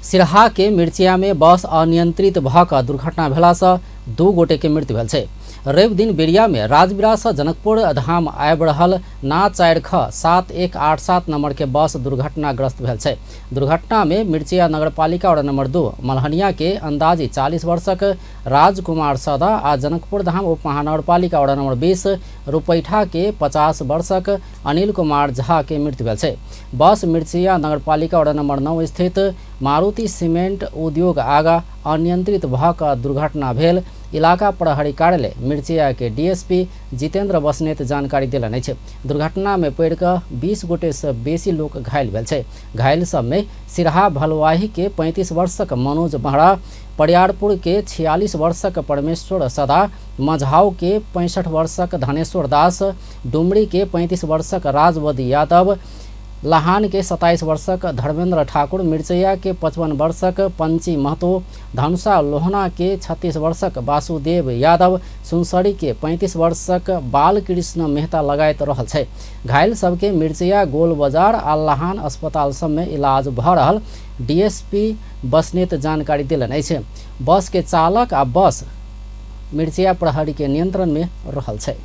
सिरहा के मिर्चिया में बस अनियंत्रित भ क दुर्घटना भेला से 2 गोटे के मृत्यु भेल छै। रवि दिन बेरिया में राजविराज से जनकपुर धाम आबि रहल ना 4 ख 7187 नंबर के बस दुर्घटनाग्रस्त भेल छै। दुर्घटना में मिर्चिया नगरपालिका वार्ड नंबर 2 मलहनिया के अंदाजी 40 वर्षक राजकुमार सदा आ जनकपुर धाम उप महानगरपालिका वार्ड नंबर 20 रुपैठा के 50 वर्षक अनिल कुमार झा के मृत्यु भेल छै। बस मिर्चिया नगरपालिका वार्ड नंबर 9 स्थित मारुति सीमेंट उद्योग आगा अनियंत्रित भ क दुर्घटना भेल इलाका प्रहरी कार्यालय मिर्चिया के डीएसपी जितेंद्र बस्नेत जानकारी देलनि अछि। दुर्घटना में पड़ि क 20 गोटे से बेसी लोक घायल भेल छै। घायल सब में सिरहा भलुआही के 35 वर्षक मनोज महरा, परियारपुर के 46 वर्षक परमेश्वर सदा, मझाव के 65 वर्षक धनेश्वर दास, डुमरी के 35 वर्षक राजवदी यादव, लहान के 27 वर्षक धर्मेंद्र ठाकुर, मिर्चैया के 55 वर्षक पंची महतो, धनुषा लोहना के 36 वर्षक वासुदेव यादव, सुनसरी के 35 वर्षक बालकृष्ण मेहता लगायत रहल छै। घायल सबके मिर्चैया गोल बाजार आ लहान अस्पताल सब में इलाज भ रहल डीएसपी बस्नेत जानकारी देलनि अछि। बस के चालक आ बस मिर्चैया प्रहरी के नियंत्रण में रहल छै।